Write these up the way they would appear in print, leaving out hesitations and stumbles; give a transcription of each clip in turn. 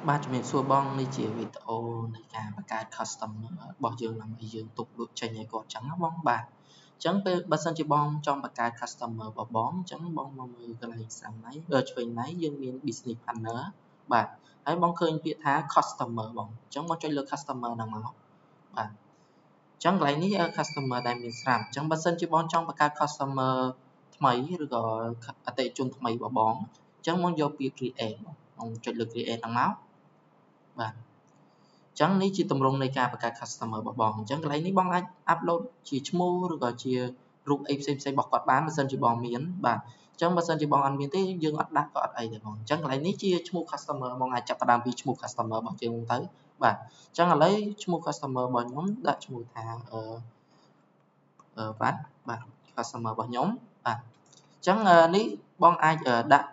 បាទជំរាបសួរបងនេះជាវីដេអូនៃការបង្កើត customer របស់យើងដើម្បីយើងទុកលក់ចេញឲ្យគាត់ចឹងណាបងបាទអញ្ចឹងពេលបើសិនជាបងចង់បង្កើត customer របស់បងអញ្ចឹងបងមកមើលកន្លែងស្ដាំដៃឆ្វេងដៃយើងមាន business partner បាទហើយបងឃើញពាក្យថា customer បងអញ្ចឹងបងចុចលើ customer ហ្នឹងមកបាទអញ្ចឹងកន្លែងនេះ customer ដែលមានស្រាប់អញ្ចឹងបើសិនជាបងចង់បង្កើត customer ថ្មីឬក៏អតិថិជនថ្មីរបស់បងអញ្ចឹងបងយកពាក្យ create បងចុចលើ create ហ្នឹងមកបាទអញ្ចឹងនេះជាទម្រង់នៃការបង្កើត customer របស់បងអញ្ចឹងកន្លែងនេះបងអាច upload ជាឈ្មោះឬក៏ជារូបអីផ្សេងផ្សេងរបស់គាត់បានបើសិនជាបងមានបាទអញ្ចឹងបើសិនជាបងអត់មានទេយើងអត់ដាក់ក៏អត់អីដែរបងអញ្ចឹងកន្លែងនេះជាឈ្មោះ customer បងអាចចាប់ផ្ដើមពីឈ្មោះ customer របស់យើងទៅបាទអញ្ចឹងឥឡូវឈ្មោះ customer របស់ខ្ញុំដាក់ឈ្មោះថាអឺអឺបាទបាទ customer របស់ខ្ញុំបាទអញ្ចឹងនេះបងអាចដាក់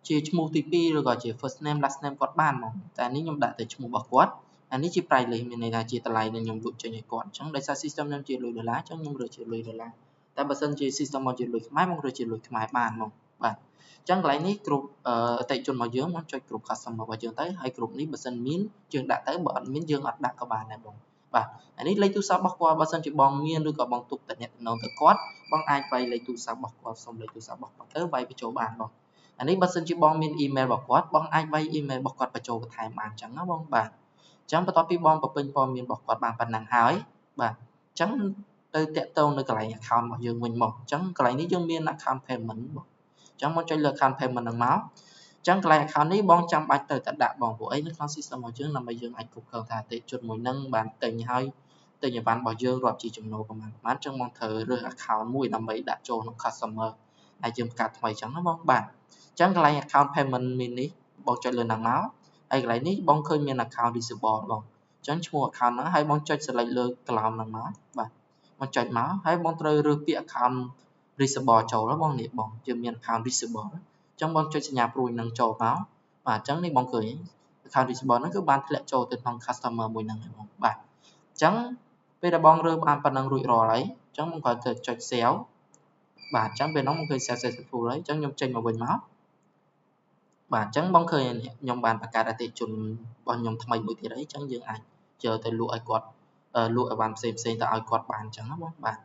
ជាឈ្មោះទី2ឬក៏ជា first name last name គាត់បានហ្មងតែនេះខ្ញុំដាក់តែឈ្មោះរបស់គាត់អានេះជា price list មានន័យថាជាតម្លៃដែលខ្ញុំលក់ចេញឲ្យគាត់អញ្ចឹងដោយសារ system ខ្ញុំជាលុយដុល្លារអញ្ចឹងខ្ញុំរើសជាលុយដុល្លារតែបើសិនជា system មកជាលុយខ្មែរមករើសជាលុយខ្មែរបានហ្មងបាទអញ្ចឹងកន្លែងនេះគ្រប់អតិថិជនរបស់យើងមកចុចគ្រប់ customer របស់យើងទៅហើយគ្រប់នេះបើសិនមានយើងដាក់ទៅបើអត់មានយើងអត់ដាក់ក៏បានដែរបងបាទអានេះលេខទូរស័ព្ទរបស់គាត់បើសិនជាបងមានឬក៏បងទុកតំណែងទៅគាត់បងអាចវាយលេខទូរស័ព្ទរបស់គាត់សុំលេខទូរស័ព្ទរបស់គាត់ទៅវាយបញ្ចូលបានបងអានេះបើសិនជាបងមានអ៊ីមែលរបស់គាត់បងអាចវាយអ៊ីមែលរបស់គាត់បញ្ចូលបន្ថែមបានអញ្ចឹងណាបងបាទអញ្ចឹងបន្ទាប់ពីបងបំពេញព័ត៌មានរបស់គាត់បានប៉ុណ្ណឹងហើយបាទអញ្ចឹងទៅតាក់ទងនៅកន្លែង account របស់យើងវិញមកអញ្ចឹងកន្លែងនេះយើងមាន account payment បងអញ្ចឹងមកចុចលើ account payment ហ្នឹងមកអញ្ចឹងកន្លែង account នេះបងចាំបាច់ទៅតែដាក់បងព្រោះអីនៅក្នុង system របស់យើងដើម្បីយើងអាចគ្រប់គ្រងថាអតិថិជនមួយហ្នឹងបានទិញហើយទិញអីវ៉ាន់របស់យើងរាប់ជាចំណូលប្រមាណប្រមាណអញ្ចឹងបងត្រូវរើស account មួយដើម្បីដាក់ចូលក្នុង customer ដែលយើងបង្កើតថ្មីអញ្ចឹងណាបងបាទអញ្ចឹងកន្លែង account payment មាននេះបងចុចលើហ្នឹងមកហើយកន្លែងនេះបងឃើញមាន account receivable បងអញ្ចឹងឈ្មោះ account ហ្នឹងហើយបងចុច select លើ column ហ្នឹងមកបាទបងចុចមកហើយបងត្រូវរើសពាក្យ account receivable ចូលបងនេះបងយើងមាន account receivable អញ្ចឹងបងចុចសញ្ញាព្រួយនឹងចូលមកបាទអញ្ចឹងនេះបងឃើញ account receivable ហ្នឹងគឺបានធ្លាក់ចូលទៅក្នុង customer មួយហ្នឹងហើយបងបាទអញ្ចឹងពេលដែលបងរើសបានប៉ុណ្ណឹងរួចរាល់ហើយអញ្ចឹងបងគ្រាន់តែចុច save បាទអញ្ចឹងពេលហ្នឹងបងឃើញ save successful ហើយអញ្ចឹងខ្ញុំចេញមកវិញមកបាទអញ្ចឹងបងឃើញខ្ញុំបានបង្កើតអតិថិជនរបស់ខ្ញុំថ្មីមួយទៀតហើយអញ្ចឹងយើងអាចយកទៅលក់ឲ្យគាត់លក់ឲ្យបានផ្សេងផ្សេងទៅឲ្យគាត់បានអញ្ចឹងណាបងបាទ។